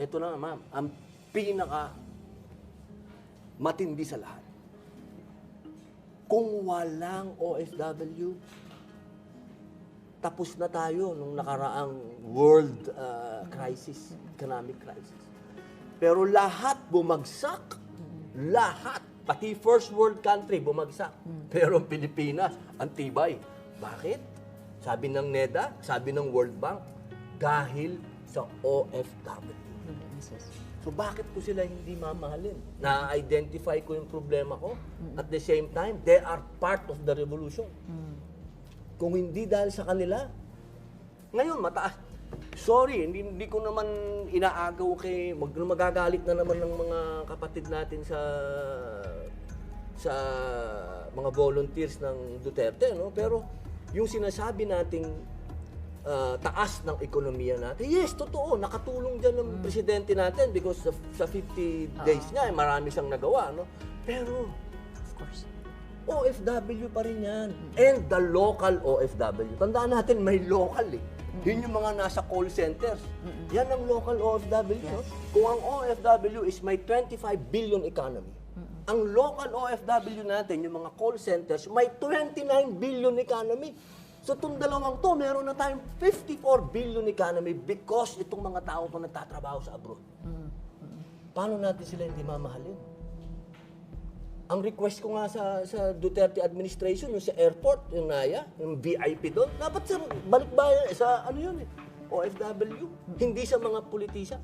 ito na ma'am, ang pinaka matindi sa lahat. Kung walang OFW, tapos na tayo nung nakaraang world crisis, economic crisis. Pero lahat bumagsak. Lahat. Pati first world country bumagsak. Pero Pilipinas, ang tibay. Bakit? Sabi ng NEDA, sabi ng World Bank, dahil sa OFW. So bakit ko sila hindi mamahalin? Na-identify ko yung problema ko. At the same time, they are part of the revolution. Kung hindi dahil sa kanila, ngayon mataas. Sorry, hindi ko naman inaagaw kay magagalit na naman ng mga kapatid natin sa mga volunteers ng Duterte, no? Pero yung sinasabi nating taas ng ekonomiya natin, yes, totoo, nakatulong dyan ng presidente natin because sa 50 days niya, marami siyang nagawa, no? Pero, of course, OFW pa rin yan. And the local OFW. Tandaan natin, may local eh. Yun yung mga nasa call centers. Yan ang local OFW. Yes. No? Kung ang OFW is may 25 billion economy, ang local OFW natin, yung mga call centers, may 29 billion economy. So itong dalawang to, meron na tayong 54 billion economy because itong mga tao to nagtatrabaho sa abroad. Paano natin sila hindi mamahalin? Ang request ko nga sa Duterte administration, yung sa airport, yung NAYA, yung VIP doon, dapat sa balikbayan, sa ano yun eh, OFW, hindi sa mga politisya.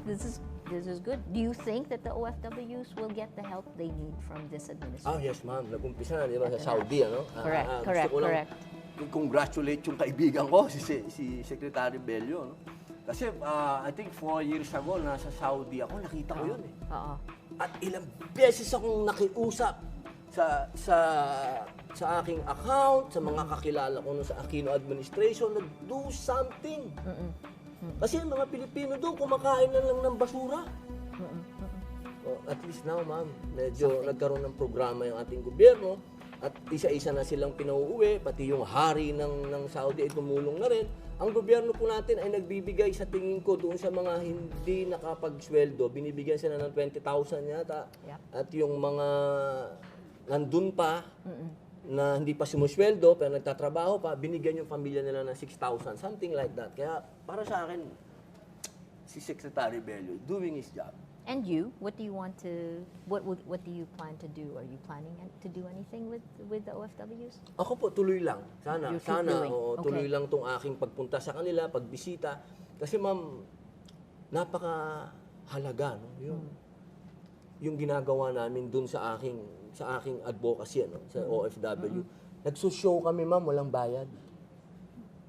This is good. Do you think that the OFWs will get the help they need from this administration? Yes ma'am, nag-umpisa na, di ba, sa Saudi, ano? Correct. Congratulate yung kaibigan ko, si Secretary Bello, no? Kasi I think 4 years ago, nasa Saudi ako, nakita ko yun eh. Oo. At ilang beses akong nakiusap sa aking account, sa mga kakilala ko sa Aquino administration, do something. Kasi yung mga Pilipino doon, kumakain na lang ng basura. At least now, ma'am, medyo nagkaroon ng programa yung ating gobyerno at isa-isa na silang pinauuwi, pati yung hari ng Saudi ay tumulong na rin. Ang gobyerno po natin ay nagbibigay sa tingin ko doon sa mga hindi nakapagsweldo, binibigyan sila ng 20,000 yata. Yeah. At yung mga nandun pa, na hindi pa sumusweldo, pero nagtatrabaho pa, binigyan yung pamilya nila ng 6,000, something like that. Kaya para sa akin, si Secretary Bello doing his job. And you, what do you want to, what do you plan to do? Are you planning to do anything with the OFWs? Ako po, tuloy lang. Sana, Okay. tuloy lang tong aking pagpunta sa kanila, pagbisita. Kasi ma'am, napakahalaga, no? Yung ginagawa namin dun sa aking advocacy, ano, sa OFW. Nagsushow kami, ma'am, walang bayad.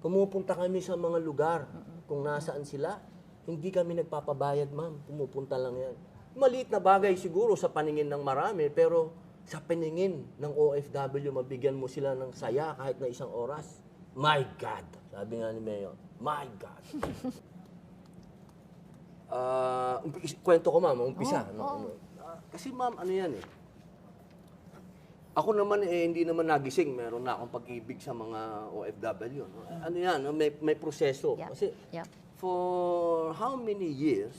Pumupunta kami sa mga lugar kung nasaan sila. Hindi kami nagpapabayad, ma'am. Pumupunta lang yan. Maliit na bagay siguro sa paningin ng marami, pero sa paningin ng OFW, mabigyan mo sila ng saya kahit na isang oras. My God! Sabi nga ni Mayor, my God! Kwento ko, ma'am, umpisa. Kasi, ma'am, ano yan eh. Ako naman hindi naman nagising. Meron na akong pag-ibig sa mga OFW. No? Ano yan, no? May proseso. Yeah. Kasi, Yeah. for how many years,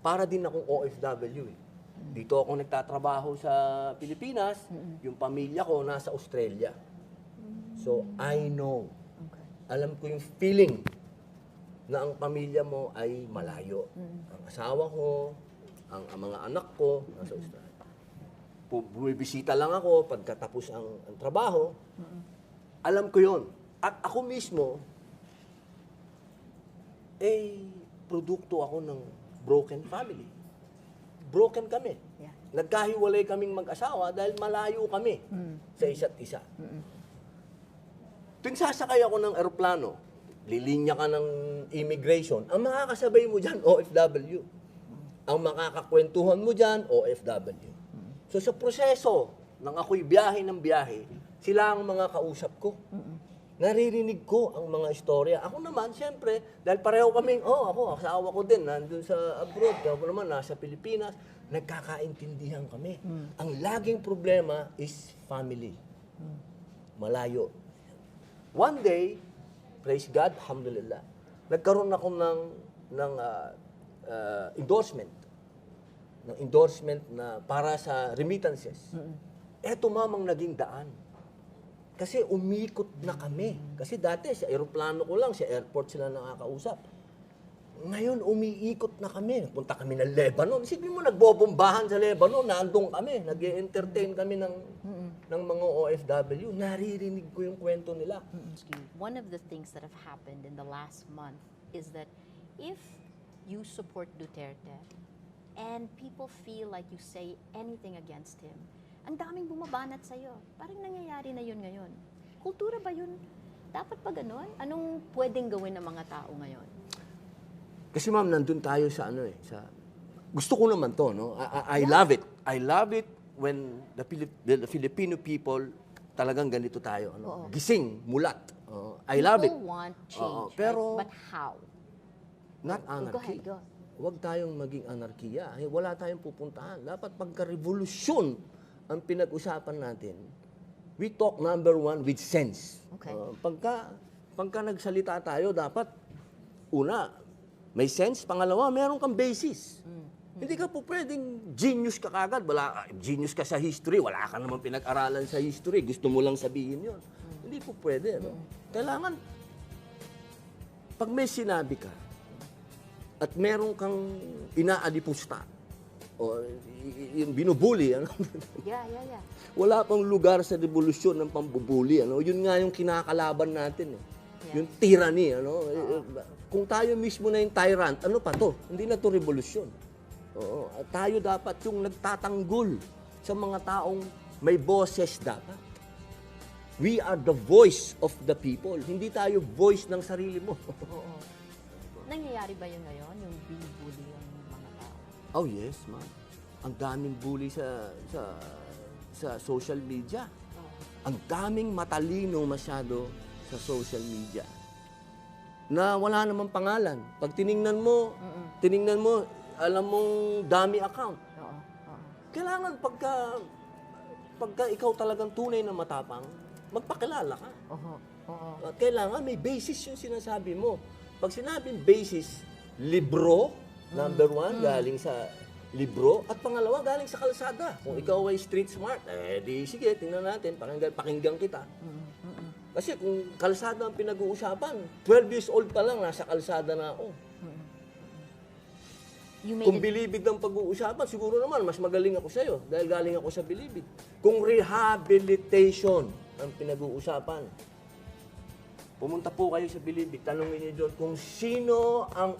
para din akong OFW eh. Dito ako nagtatrabaho sa Pilipinas, yung pamilya ko nasa Australia. So, I know. Okay. Alam ko yung feeling na ang pamilya mo ay malayo. Ang asawa ko, ang mga anak ko, nasa Australia. Bumibisita lang ako pagkatapos ang trabaho. Alam ko yon. At ako mismo, produkto ako ng broken family. Broken kami. Yeah. Nagkahiwalay kaming mag-asawa dahil malayo kami sa isa't isa. Tuwing sasakay ako ng eroplano, lilinya ka ng immigration, ang makakasabay mo dyan, OFW. Ang makakakwentuhan mo dyan, OFW. So sa proseso ng ako'y biyahe ng biyahe, sila ang mga kausap ko. Naririnig ko ang mga istorya. Ako naman, siyempre, dahil pareho kaming, ako, asawa ko din, nandun sa abroad, ako naman, nasa Pilipinas, nagkakaintindihan kami. Ang laging problema is family. Malayo. One day, praise God, alhamdulillah, nagkaroon ako ng endorsement. Ng endorsement na para sa remittances. Eto mamang naging daan. Kasi umikot na kami. Kasi dati sa aeroplano ko lang, sa airport sila nakakausap. Ngayon, umiikot na kami. Punta kami ng Lebanon. Isipin mo, nagbobombahan sa Lebanon. Naandun kami. Nag-entertain kami ng mga OFW. Naririnig ko yung kwento nila. One of the things that have happened in the last month is that if you support Duterte and people feel like you say anything against him, ang daming bumabanat sa'yo. Parang nangyayari na yun ngayon. Kultura ba yun? Dapat ba ganun? Anong pwedeng gawin ng mga tao ngayon? Kasi ma'am, nandun tayo sa sa... Gusto ko naman to, no? I love it. I love it when the Filipino people talagang ganito tayo, ano? Gising, mulat. I love it. People want change, pero right? But how? Not anarchy. Go ahead, go. Huwag tayong maging anarkiya. Wala tayong pupuntahan. Dapat pagka-revolusyon ang pinag-usapan natin, we talk number one with sense. Okay. Pagka nagsalita tayo, dapat una, may sense. Pangalawa, meron kang basis. Hindi ka po pwedeng genius ka kagad. Genius ka sa history. Wala ka naman pinag-aralan sa history. Gusto mo lang sabihin yon. Hindi po pwede. No? Kailangan, pag may sinabi ka, at meron kang inaadipusta, o yung binubuli, ano? Yeah. Wala pang lugar sa revolusyon ng pambubuli, ano? Yun nga yung kinakalaban natin, eh. Yeah. Yung tyranny, ano? Kung tayo mismo na yung tyrant, ano pa to? Hindi na to revolusyon. Oo. At tayo dapat yung nagtatanggol sa mga taong may boses dapat. We are the voice of the people. Hindi tayo voice ng sarili mo. Oo. Nangyayari ba yun ngayon? Yung binibuli yung mga tao? Oh yes, ma'am. Ang daming bully sa social media. Ang daming matalino masyado sa social media. Na wala namang pangalan. Pag tiningnan mo, alam mong dami account. Oo. Kailangan pagka ikaw talagang tunay na matapang, magpakilala ka. Oo. Kailangan may basis yung sinasabi mo. Pag sinabing basis, libro, number one, galing sa libro, at pangalawa, galing sa kalsada. Kung ikaw ay street smart, di sige, tingnan natin, pakinggan kita. Kasi kung kalsada ang pinag-uusapan, 12 years old pa lang, nasa kalsada na ako. Kung bilibid ang pag-uusapan, siguro naman, mas magaling ako sa'yo, dahil galing ako sa bilibid. Kung rehabilitation ang pinag-uusapan, pumunta po kayo sa Bilibid, tanongin niyo doon kung sino ang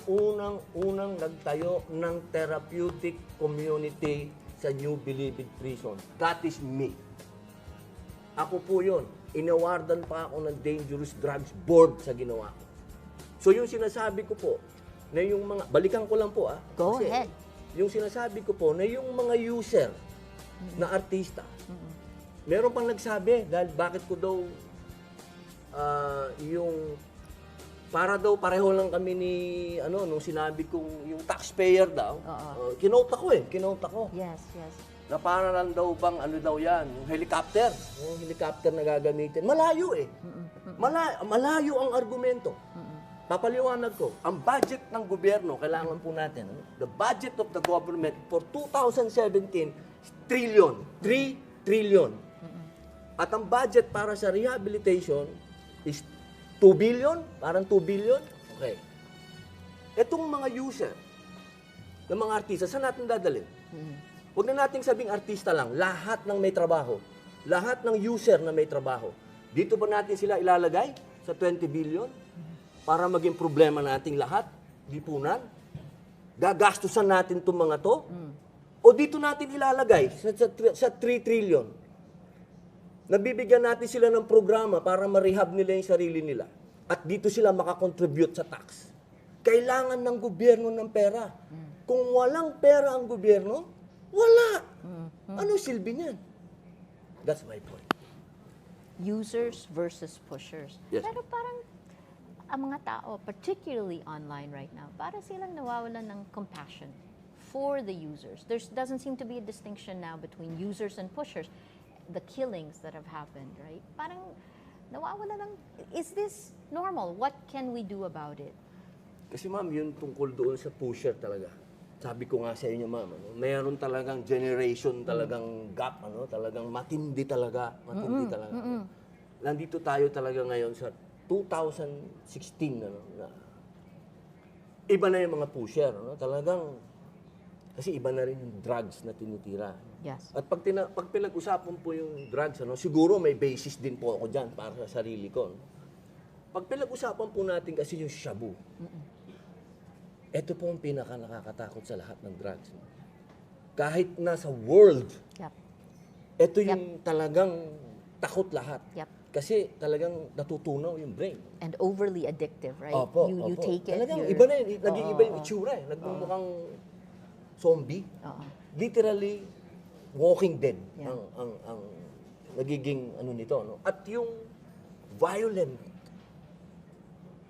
unang nagtayo ng therapeutic community sa New Bilibid Prison. That is me. Ako po yun. Inawardan pa ako ng Dangerous Drugs Board sa ginawa ko. So yung sinasabi ko po, na yung mga, balikan ko lang po Go ahead. Yung sinasabi ko po, na yung mga user na artista, meron pang nagsabi, dahil bakit ko daw yung para daw pareho lang kami ni nung sinabi kong yung taxpayer daw. Kinote ako. Yes. Na para lang daw bang daw yan, yung helicopter na gagamitin. Malayo eh. Malayo ang argumento. Papaliwanag ko, ang budget ng gobyerno, kailangan po natin, the budget of the government for 2017, trillion. 3 trillion. At ang budget para sa rehabilitation is 2 billion? Parang 2 billion? Okay. Etong mga user ng mga artista, saan natin dadalhin? Huwag na nating sabing artista lang. Lahat ng may trabaho. Lahat ng user na may trabaho. Dito ba natin sila ilalagay sa 20 billion? Para maging problema nating lahat? Lipunan? Gagastusan natin itong mga to? O dito natin ilalagay sa 3 trillion? Nabibigyan natin sila ng programa para ma-rehab nila yung sarili nila. At dito sila makakontribute sa tax. Kailangan ng gobyerno ng pera. Kung walang pera ang gobyerno, wala. Ano silbi niyan? That's my point. Users versus pushers. Yes. Pero parang ang mga tao, particularly online right now, para silang nawawalan ng compassion for the users. There doesn't seem to be a distinction now between users and pushers. The killings that have happened, right? Parang nawawala ng, is this normal? What can we do about it? Kasi ma'am, yun tungkol doon sa pusher talaga. Sabi ko nga sa inyo ma'am, mayroon talagang generation talagang gap, talagang matindi talaga. Nandito tayo talaga ngayon sa 2016, na iba na yung mga pusher, talagang, kasi iba na rin yung drugs na tinitira. Yes. At pag pinag-usapan po yung drugs, siguro may basis din po ako dyan para sa sarili ko. Pag pinag-usapan po natin kasi yung shabu, ito po ang pinaka nakakatakot sa lahat ng drugs. Kahit nasa world, Yep. ito yung talagang takot lahat. Yep. Kasi talagang natutunaw yung brain. And overly addictive, right? Opo, you opo. take it. Talagang you're- iba na yun. Nag-iiba yung Oo, itsura eh. Nagmumukhang zombie. Oo. Literally, walking dead Yeah. ang nagiging nito. At yung violent,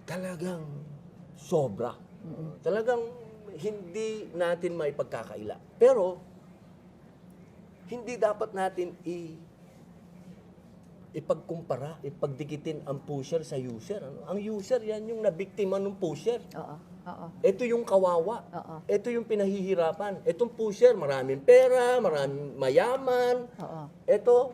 talagang sobra. Talagang hindi natin maipagkakaila. Pero, hindi dapat natin ipagkumpara, ipagdikitin ang pusher sa user. Ang user, yan yung nabiktima ng pusher. Oo. Oo. Ito yung kawawa. Oo. Ito yung pinahihirapan. Itong pusher, maraming pera, maraming mayaman. Oo. Ito,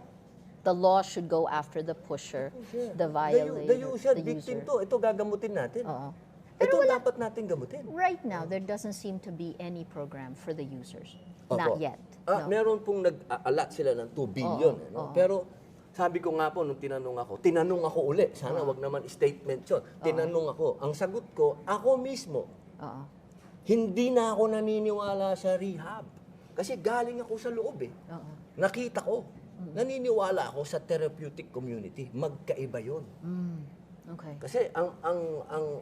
The law should go after the pusher, the violator, the user, the victim user. to. Ito gagamutin natin. Oo. Ito dapat natin gamutin. Right now, there doesn't seem to be any program for the users. Opo. Not yet. No. Meron pong nag-alat sila ng 2 billion. Oo. Pero sabi ko nga po, nung tinanong ako uli, sana wag naman statement yun. Tinanong ako, ang sagot ko, ako mismo, Oo. hindi na ako naniniwala sa rehab. Kasi galing ako sa loob eh. Oo. Nakita ko. Naniniwala ako sa therapeutic community. Magkaiba yun. Okay. Kasi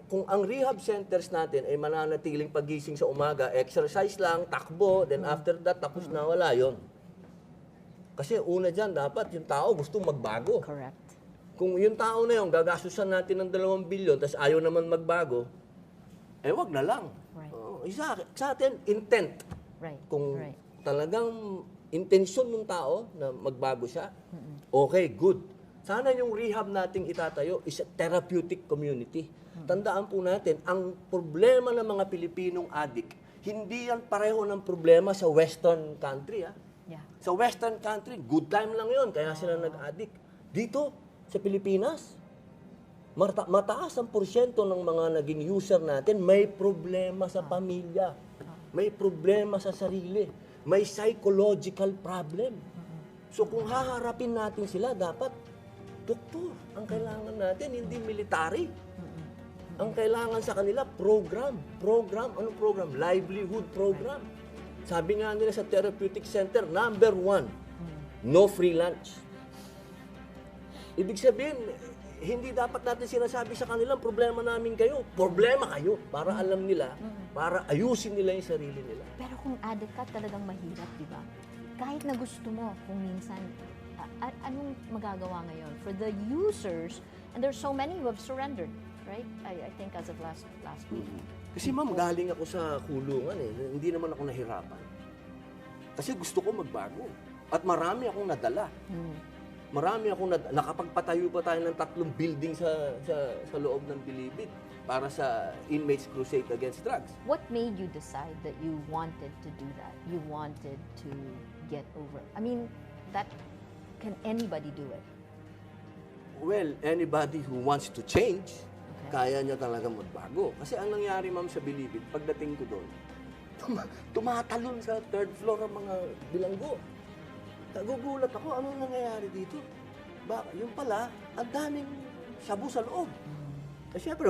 kung ang rehab centers natin ay mananatiling pagising sa umaga, exercise lang, takbo, then after that, tapos na, wala yun. Kasi una dyan, dapat yung tao gusto magbago. Correct. Kung yung tao na yun, gagastusan natin ng 2 bilyon, tapos ayaw naman magbago, wag na lang. Right. Sa atin, intent. Right. Kung Right. talagang intensyon ng tao na magbago siya, okay, good. Sana yung rehab nating itatayo is a therapeutic community. Tandaan po natin, ang problema ng mga Pilipinong addict, hindi yan pareho ng problema sa Western country. Yeah. Sa Western country, good time lang yon, kaya sila nag-addict. Dito, sa Pilipinas, mataas ang porsyento ng mga naging user natin, may problema sa pamilya, may problema sa sarili, may psychological problem. So kung haharapin natin sila, dapat doktor ang kailangan natin, hindi military. Ang kailangan sa kanila, program. Anong program? Livelihood program. Sabi nga nila sa therapeutic center, number 1, no free lunch. Ibig sabihin, hindi dapat natin sinasabi sa kanila, problema namin kayo. Problema kayo. Para alam nila, para ayusin nila yung sarili nila. Pero kung addict ka, talagang mahirap, di ba? Kahit na gusto mo, kung minsan, anong magagawa ngayon? For the users, and there's so many who have surrendered, right? I think as of last week. Kasi ma'am, galing ako sa kulungan eh. Hindi naman ako nahirapan. Kasi gusto ko magbago. At marami akong nadala. Marami akong nakapagpatayo pa tayo ng 3 building sa loob ng Bilibid para sa Inmates Crusade Against Drugs. What made you decide that you wanted to do that? You wanted to get over? I mean, can anybody do it? Well, anybody who wants to change, kaya niya talaga magbago. Kasi ang nangyari ma'am sa Bilibid, pagdating ko doon, tumatalon sa 3rd floor ang mga bilanggo. Nagugulat ako, anong nangyayari dito? Yung pala, ang daming shabu sa loob. Kasi syempre,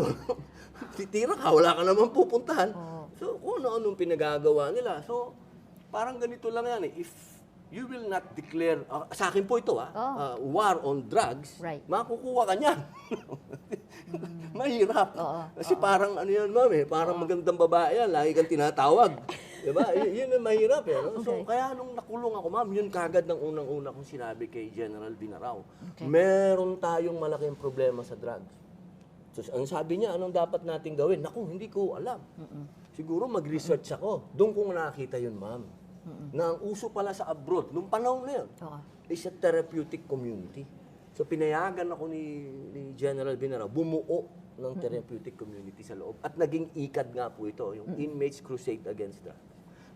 titira ka, wala ka naman pupuntahan. So, kung ano-anong pinagagawa nila. So, parang ganito lang yan eh. If you will not declare, sa akin po ito war on drugs, Right. makukuha ka niyan. Mahirap. Kasi parang ano yan, ma'am eh, parang magandang babae yan, lagi kang tinatawag. Diba? Yun ang mahirap eh. No? So, kaya nung nakulong ako, ma'am, yun kagad ng unang-una kong sinabi kay General Binarao. Meron tayong malaking problema sa drugs. So, ang sabi niya, anong dapat natin gawin? Naku, hindi ko alam. Siguro mag-research ako. Doon ko nakita yun, ma'am. Na ang uso pala sa abroad, nung panahon na yun, is a therapeutic community. So So pinayagan ako ni General Binara bumuo ng therapeutic community sa loob. At naging ICAD nga po ito, yung Inmates Crusade Against Drugs.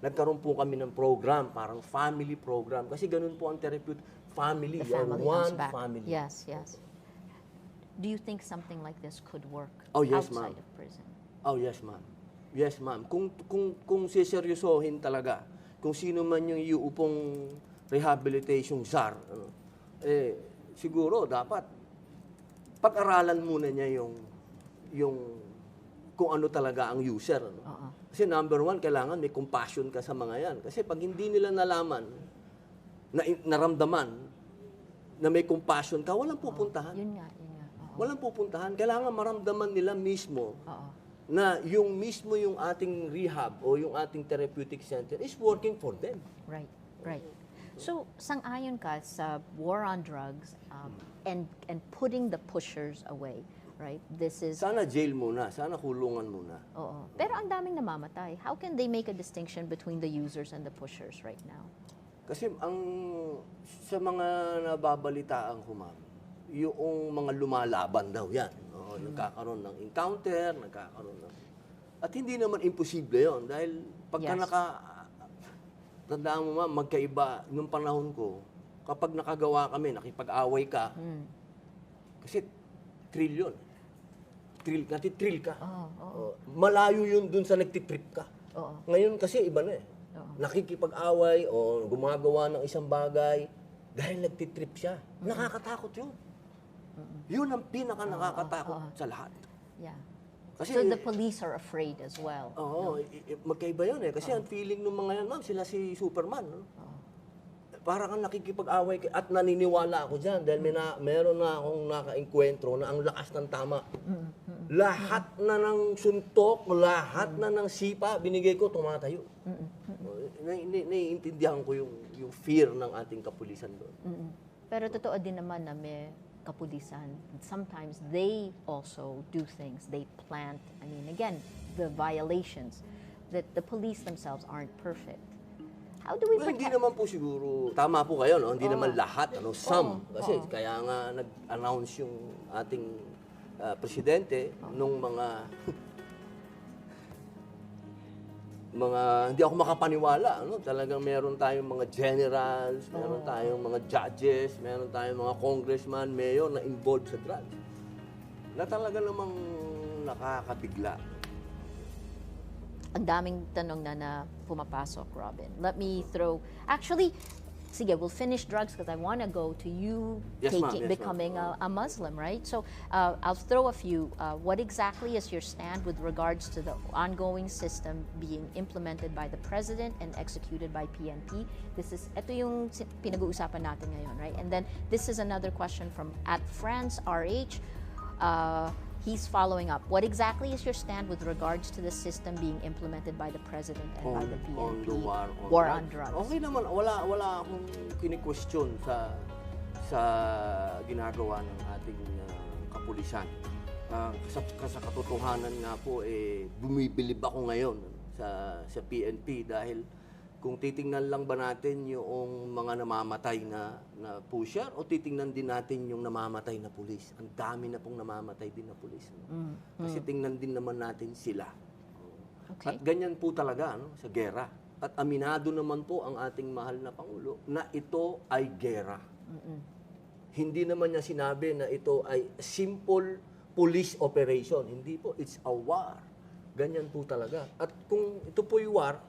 Nagkaroon po kami ng program, parang family program. Kasi ganun po ang therapeutic family. The family one comes back. family. Yes, yes. Do you think something like this could work Oh, yes, outside ma'am. of prison? Oh, yes, ma'am. Yes, ma'am. Kung siseryosohin talaga, kung sino man yung iupong rehabilitation czar, siguro dapat pag-aralan muna niya yung kung ano talaga ang user. Ano? Kasi number one, kailangan may compassion ka sa mga yan. Kasi pag hindi nila nalaman, naramdaman, na may compassion ka, walang pupuntahan. Yun nga, yun nga. Oo. Walang pupuntahan. Kailangan maramdaman nila mismo Oo. na yung ating rehab o yung ating therapeutic center is working for them. Right, right. So, sang-ayon ka sa war on drugs and putting the pushers away, right? This is... Sana jail muna, sana kulungan muna. Oo. Pero ang daming namamatay. How can they make a distinction between the users and the pushers right now? Kasi sa mga nababalitaan ko, ma'am, yung mga lumalaban daw yan. Nagkakaroon ng encounter, nagkakaroon ng... At hindi naman imposible yon dahil pagka Yes. tandaan mo, ma'am, magkaiba nung panahon ko, kapag nakagawa kami, nakipag-away ka, kasi thrill yun. Natitrill ka. Malayo yun dun sa nagtitrip ka. Oo. Ngayon kasi iba na eh. Nakikipag-away o gumagawa ng isang bagay dahil nagtitrip siya. Nakakatakot yun. Yun ang pinaka-nakakatakot sa lahat. Yeah. Kasi, So the police are afraid as well. Oo, magkaiba yun eh. Kasi ang feeling ng mga yan, ma'am, sila si Superman. No? Para kang nakikipag-away at naniniwala ako dyan dahil meron na akong naka-enkwentro na ang lakas ng tama. Lahat na ng suntok, lahat na ng sipa, binigay ko, tumatayo. Naiintindihan ko yung fear ng ating kapulisan doon. Pero totoo din naman na may kapulisan. Sometimes they also do things. They plant, I mean, again, the violations that the police themselves aren't perfect. How do we Well, hindi protect? naman po siguro, tama po kayo, no? Hindi naman lahat, some. Kasi Oo. kaya nga nag-announce yung ating presidente nung hindi ako makapaniwala, ano? Talagang meron tayong mga generals, meron tayong mga judges, meron tayong mga congressman, mayor na involved sa drugs. Na talaga namang nakakabigla. Ang daming tanong na pumapasok, Robin. Let me throw... Actually, sige, we'll finish drugs because I want to go to you Yes, ma'am. Yes, ma'am. becoming a Muslim, right? So I'll throw a few. What exactly is your stand with regards to the ongoing system being implemented by the President and executed by PNP? Ito yung pinag-uusapan natin ngayon, right? And then this is another question from @FransRH. He's following up. What exactly is your stand with regards to the system being implemented by the President and by the PNP? On the war on drugs. Okay naman, wala akong kini-question sa ginagawa ng ating kapulisan. Sa katotohanan nga po, bumibilib ako ngayon sa PNP dahil kung titingnan lang ba natin yung mga namamatay na pusher o titingnan din natin yung namamatay na pulis. Ang dami na pong namamatay din na pulis. Kasi tingnan din naman natin sila. Okay. At ganyan po talaga sa gera. At aminado naman po ang ating mahal na Pangulo na ito ay gera. Hindi naman niya sinabi na ito ay simple police operation. Hindi po, it's a war. Ganyan po talaga. At kung ito po yung war,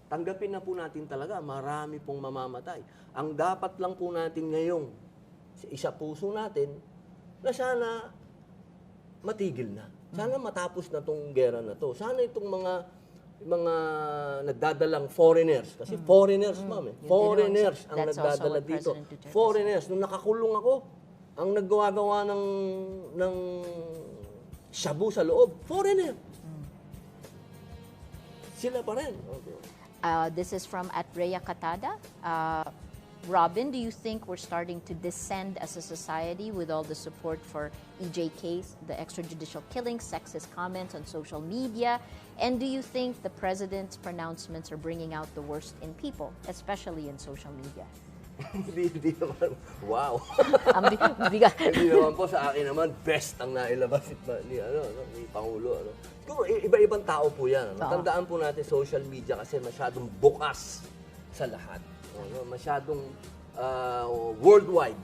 tanggapin na po natin talaga, marami pong mamamatay. Ang dapat lang po natin ngayong isa puso natin, na sana matigil na. Sana matapos na tong gera na to. Sana itong mga nagdadalang foreigners, kasi foreigners, ma'am, foreigners ang That's also nagdadala what dito. President Duterte Foreigners, nung nakakulong ako, ang naggawa-gawa ng shabu sa loob, foreigner. Sila pa rin. Okay. This is from @Rhea Katada. Robin, do you think we're starting to descend as a society with all the support for EJ case, the extrajudicial killings, sexist comments on social media? And do you think the president's pronouncements are bringing out the worst in people, especially in social media? Hindi naman, wow. Ang bigat. Hindi naman po sa akin naman, best ang nailabas ni Pangulo. Siguro, iba-ibang tao po yan. Tandaan po natin, social media kasi masyadong bukas sa lahat. Masyadong worldwide,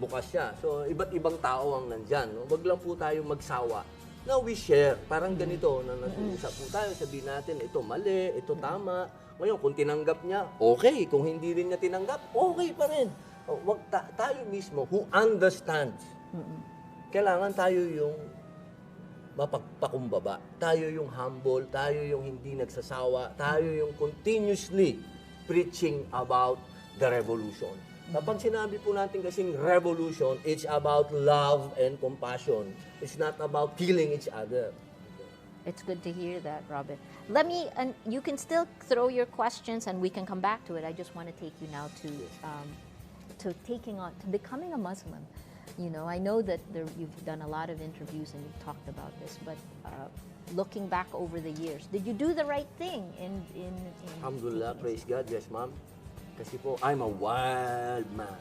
bukas siya. So, iba't ibang tao ang nandyan. Wag lang po tayo magsawa na we share. Parang ganito, na nag-uusap po tayo, sabihin natin, ito mali, ito tama. Ngayon, kung tinanggap niya, okay. Kung hindi rin niya tinanggap, okay pa rin. Wag tayo mismo, who understands. Kailangan tayo yung mapagpakumbaba. Tayo yung humble, tayo yung hindi nagsasawa, tayo yung continuously preaching about the revolution. Kapag sinabi po natin kasing revolution, it's about love and compassion. It's not about killing each other. It's good to hear that, Robin. Let me, and you can still throw your questions and we can come back to it. I just want to take you now to becoming a Muslim. You know, I know that you've done a lot of interviews and you've talked about this, but looking back over the years, did you do the right thing in Alhamdulillah, praise God, yes ma'am. Kasi po, I'm a wild man.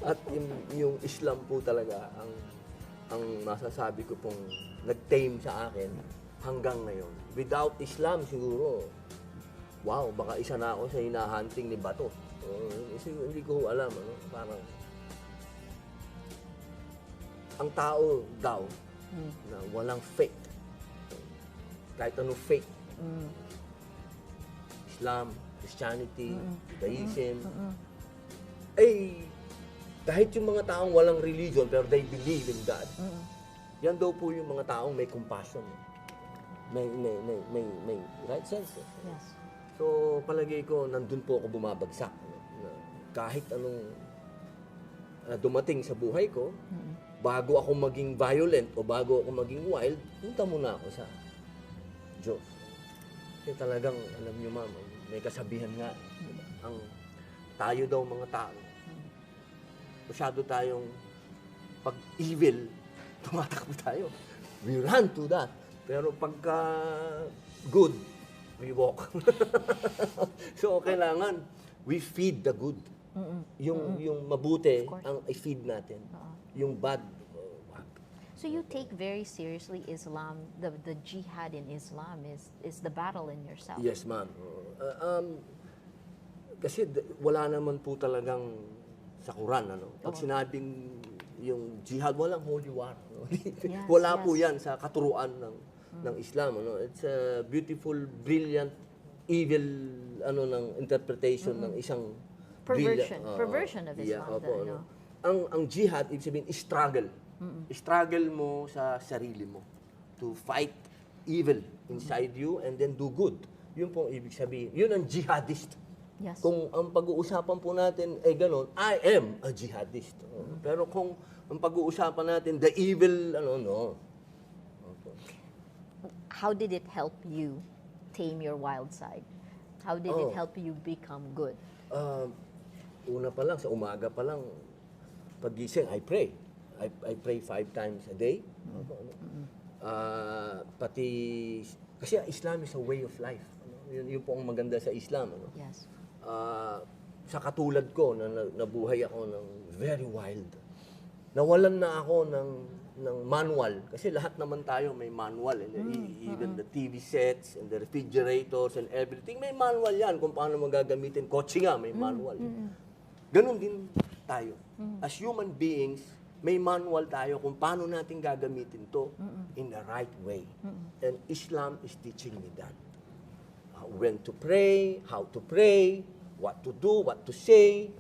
At yung Islam po talaga ang masasabi ko pong nag-tame sa akin hanggang ngayon. Without Islam siguro, wow, baka isa na ako sa hinahunting ni Bato. Hindi ko alam, parang ang tao daw na walang faith, kahit ano faith, Islam, Christianity, Judaism, kahit yung mga taong walang religion pero they believe in God, yan daw po yung mga taong may compassion. May right sense. Yes. So, palagay ko, nandun po ako bumabagsak. Na kahit anong dumating sa buhay ko, bago ako maging violent o bago ako maging wild, punta muna ako sa Diyos. Kasi talagang, alam niyo ma'am, may kasabihan nga, ang tayo daw mga tao, masyado tayong pag-evil, tumatakbo tayo. We run to that. Pero pagka good, we walk. So, kailangan, we feed the good. Yung mabuti, ang i-feed natin. Yung bad, wag. So you take very seriously Islam, the jihad in Islam is the battle in yourself. Yes, ma'am. Kasi wala naman po talagang sa Quran, Pag sinabing yung jihad, walang holy war. Yes, Wala po yes. yan sa katuruan ng Islam. It's a beautiful, brilliant, evil ng interpretation ng isang Perversion of Islam. Opo, ang jihad, ibig sabihin, struggle. Struggle mo sa sarili mo to fight evil inside you and then do good. Yun po ibig sabihin. Yun ang jihadist. Yes. Kung ang pag-uusapan po natin ay ganon, I am a jihadist. Pero kung ang pag-uusapan natin, the evil, no. How did it help you tame your wild side? How did it help you become good? Una pa lang, sa umaga pa lang, paggising, I pray. I pray 5 times a day. Pati, kasi Islam is a way of life. Yun po ang maganda sa Islam. Yes. Sa katulad ko, na nabuhay ako ng very wild. Nawalan na ako ng manual. Kasi lahat naman tayo may manual. Even the TV sets and the refrigerators and everything, may manual yan kung paano magagamitin. Kotse nga, may manual. Ganon din tayo. As human beings, may manual tayo kung paano natin gagamitin to in the right way. And Islam is teaching me that. When to pray, how to pray, what to do, what to say,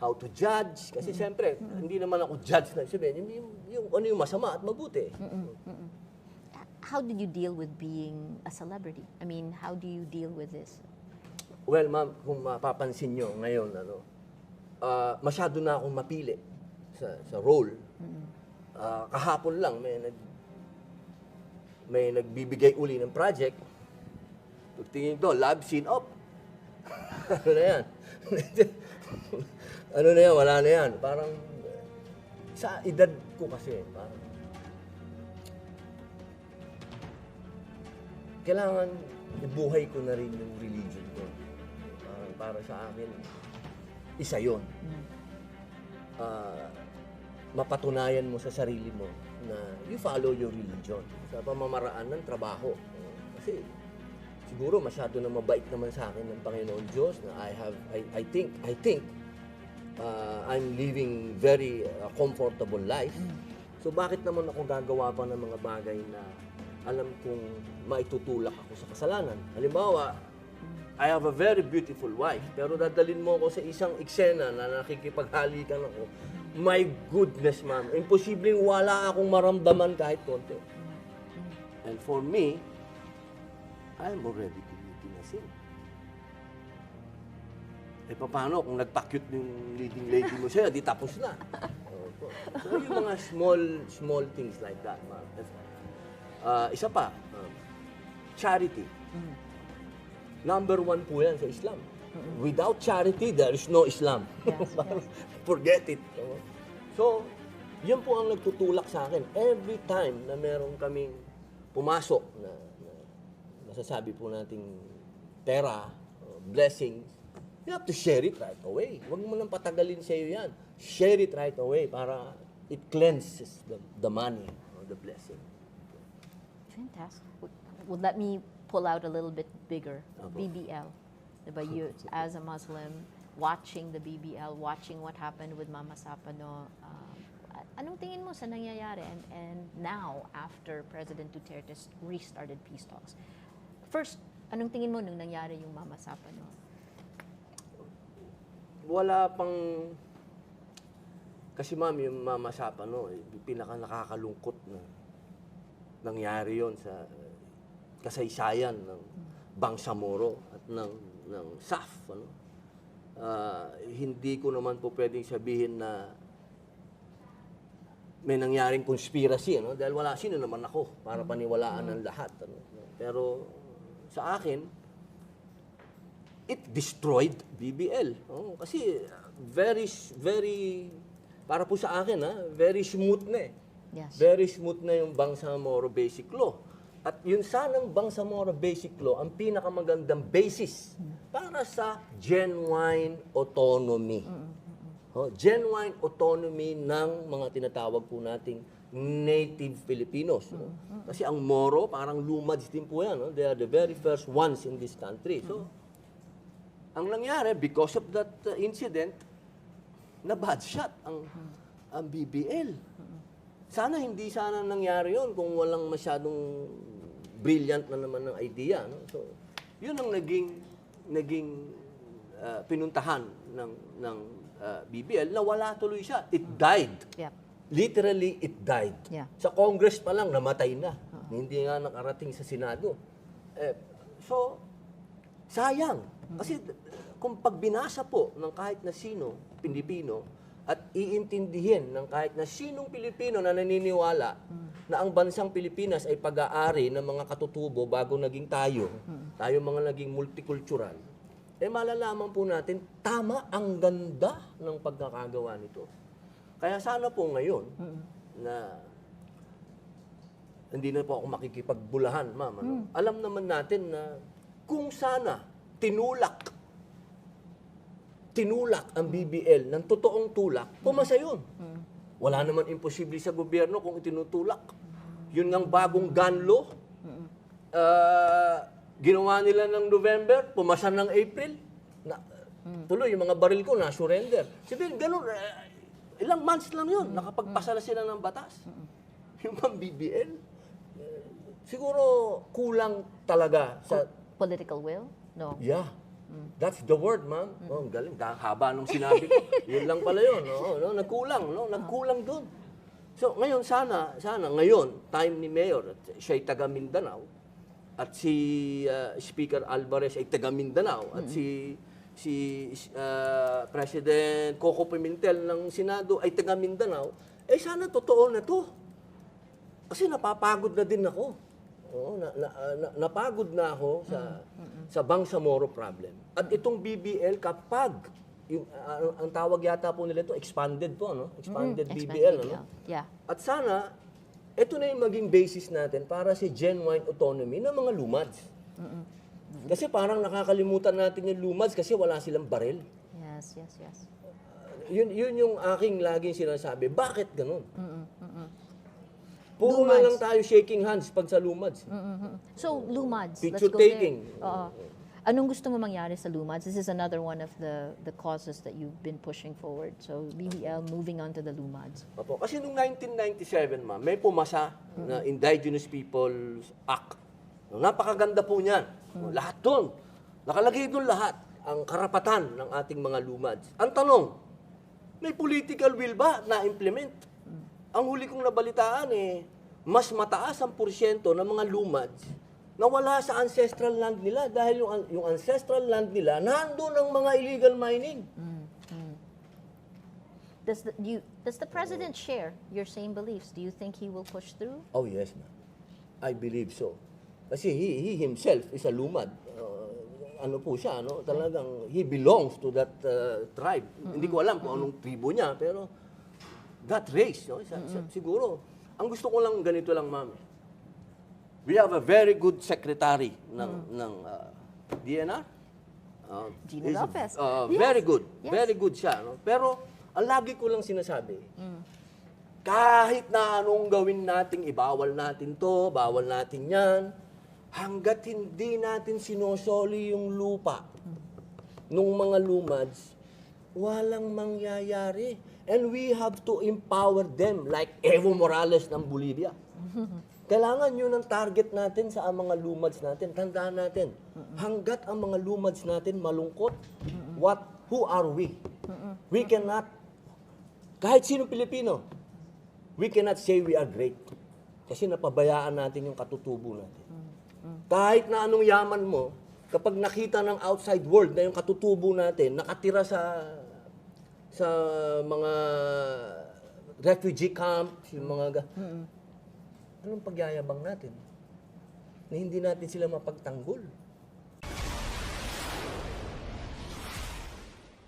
how to judge. Kasi siyempre, hindi naman ako judge na sabihin, yung ano yung masama at mabuti. How did you deal with being a celebrity? I mean, how do you deal with this? Well, ma'am, kung mapapansin nyo ngayon, masyado na akong mapili sa role. Kahapon lang, may nagbibigay uli ng project. Tingin ko, love scene up. Ano na yan? Ano na yan? Wala na yan. Parang, sa edad ko kasi, parang, kailangan ibuhay ko na rin yung religion ko. Parang para sa akin, isa yun. Mapatunayan mo sa sarili mo na you follow your religion sa pamamaraan ng trabaho. Kasi siguro masyado na mabait naman sa akin ng Panginoon Diyos na I think I'm living very comfortable life. So bakit naman ako gagawa pa ng mga bagay na alam kong maitutulak ako sa kasalanan? Halimbawa, I have a very beautiful wife, pero dadalhin mo ako sa isang eksena na nakikipaghalikan ako. My goodness, ma'am, imposibleng wala akong maramdaman kahit konti. And for me, I'm already committing a sin. Eh, paano kung nagpa-cute yung leading lady mo sa'yo, di tapos na. So, yung mga small things like that, ma'am. Isa pa, charity. Number 1 po yan sa Islam. Without charity, there is no Islam. Yes, yes. Forget it. So, yan po ang nagtutulak sa akin. Every time na meron kaming pumasok na masasabi po nating pera, blessings, you have to share it right away. Huwag mo nang patagalin sa iyo yan. Share it right away para it cleanses the money or the blessing. Fantastic. Well, let me pull out a little bit bigger. Apo. BBL. Diba, you, as a Muslim, watching the BBL, watching what happened with Mama Sapano, anong tingin mo sa nangyayari? And now, after President Duterte restarted peace talks, first, anong tingin mo nung nangyari yung Mama Sapano? Wala pang... Kasi ma'am, yung Mama Sapano, pinaka nakakalungkot na nangyari yon sa kasaysayan ng Bangsamoro at ng SAF. Ano? Hindi ko naman po pwedeng sabihin na may nangyaring conspiracy, ano? Dahil wala, sino naman ako para paniwalaan ng lahat. Ano? Pero sa akin, it destroyed BBL. Oh, kasi very, para po sa akin, very smooth na eh. Yes. Very smooth na yung Bangsamoro Basic Law. At yun sanang Bangsamoro Basic Law ang pinakamagandang basis para sa genuine autonomy. Genuine autonomy ng mga tinatawag po nating native Filipinos. No? Kasi ang Moro, parang lumads din po yan. No? They are the very first ones in this country. So, ang nangyari, because of that incident, na bad shot ang BBL. Sana hindi sana nangyari yon kung walang masyadong brilliant na naman ng idea. No? So, yun ang naging pinuntahan ng BBL na wala tuloy siya. It died. Yep. Literally, it died. Yeah. Sa Congress pa lang, namatay na. Hindi nga nakarating sa Senado. So, sayang. Kasi kung pagbinasa po ng kahit na sino, Pilipino, at iintindihin ng kahit na sinong Pilipino na naniniwala na ang bansang Pilipinas ay pag-aari ng mga katutubo bago naging tayo mga naging multicultural, malalaman po natin, tama, ang ganda ng pagkakagawa nito. Kaya sana po ngayon, na hindi na po ako makikipagbulahan, ma'am. Ano? Alam naman natin na kung sana tinulak ang BBL ng totoong tulak, pumasa yun. Wala naman imposible sa gobyerno kung itinutulak. Yun ng bagong gun law, ginawa nila ng November, pumasa ng April. Tuloy, yung mga baril ko na-surrender. Sabihin, ganun, ilang months lang yun, nakapagpasa na sila ng batas. Yung mga BBL, siguro kulang talaga sa... Political will? No. Yeah. That's the word, ma'am. Oh, ang galing. Haba nung sinabi ko. Yun lang pala yun. No? Nagkulang. No? Nagkulang doon. So, ngayon, sana, ngayon, time ni Mayor, at siya'y taga Mindanao, at si Speaker Alvarez ay taga Mindanao, at si President Coco Pimentel ng Senado ay taga Mindanao, sana totoo na to. Kasi napapagod na din ako. Oo, napagod na ako sa Bangsamoro problem. At itong BBL, kapag, ang tawag yata po nila ito, expanded po, no? Expanded BBL, ano? Yeah. At sana, ito na yung maging basis natin para sa genuine autonomy ng mga lumads. Kasi parang nakakalimutan natin yung lumads kasi wala silang baril. Yes. Yes, yes, yes. Yun yung aking laging sinasabi. Bakit ganun? Puro na lang tayo shaking hands pag sa LUMADS. So, LUMADS, let's Picture go taking. there. Oo. Anong gusto mo mangyari sa LUMADS? This is another one of the causes that you've been pushing forward. So, BBL moving on to the LUMADS. Opo. Kasi noong 1997, ma'am, may pumasa na Indigenous Peoples Act. Napakaganda po niyan. Lahat doon. Nakalagay doon lahat. Ang karapatan ng ating mga LUMADS. Ang tanong, may political will ba na implement? Ang huli kong nabalitaan mas mataas ang porsyento ng mga LUMADS na wala sa ancestral land nila dahil yung ancestral land nila nandun ang mga illegal mining. Does the president share your same beliefs? Do you think he will push through? Oh yes, ma'am. I believe so. Kasi he himself is a LUMAD. Ano po siya, no? Talagang he belongs to that tribe. Hindi ko alam kung anong tribo niya, pero that race, no? Siguro. Ang gusto ko lang ganito lang, ma'am. We have a very good secretary ng DNR. Gina Lopez. Yes. Very good. Yes. Very good siya, no? Pero ang lagi ko lang sinasabi, kahit na anong gawin natin, ibawal natin to, bawal natin yan, hanggat hindi natin sinosoli yung lupa nung mga LUMADS, walang mangyayari. And we have to empower them like Evo Morales ng Bolivia. Kailangan yun ang target natin sa mga LUMADS natin. Tandaan natin, hanggat ang mga LUMADS natin malungkot, who are we? We cannot, kahit sino Pilipino, we cannot say we are great. Kasi napabayaan natin yung katutubo natin. Kahit na anong yaman mo, kapag nakita ng outside world na yung katutubo natin, nakatira sa mga refugee camps, yung mga anong pagyayabang natin? Na hindi natin sila mapagtanggol.